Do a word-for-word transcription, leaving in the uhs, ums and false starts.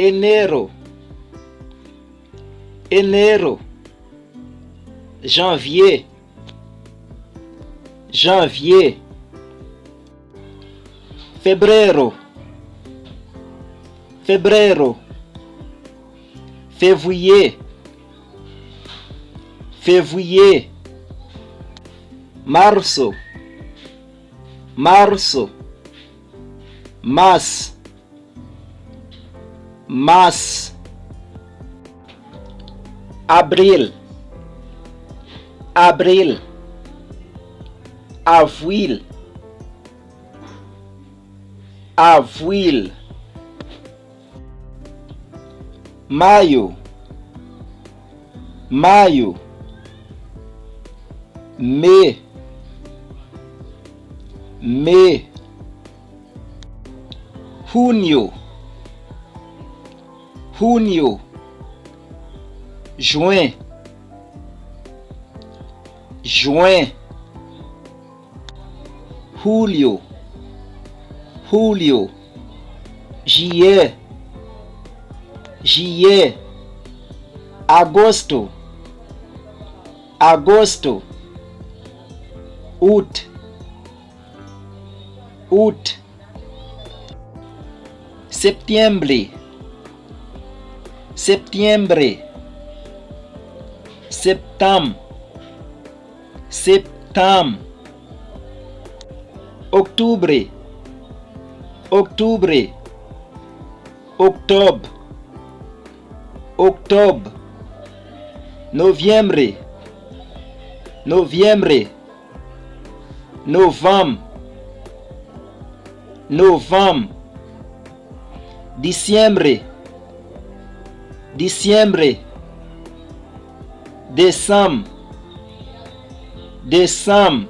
Enero. Enero. Janvye. Janvye. Febrero. Febrero. Fevriye. Fevriye. Marso. Marso. Mas. Mas. Abril. Abril. Avril. Avril. Mayo. Mayo. Me. Me. Junio. Junio. Jen. Jen. Julio. Julio. Jiyè. Jiyè. Agosto. Agosto. Out. Out. Septiembre. Septiembre. Septanm. Septanm. Octubre. Octubre. Octobre. Octobre. Noviembre. Noviembre. Novembre. Novembre. Diciembre. Diciembre. Décembre. Décembre.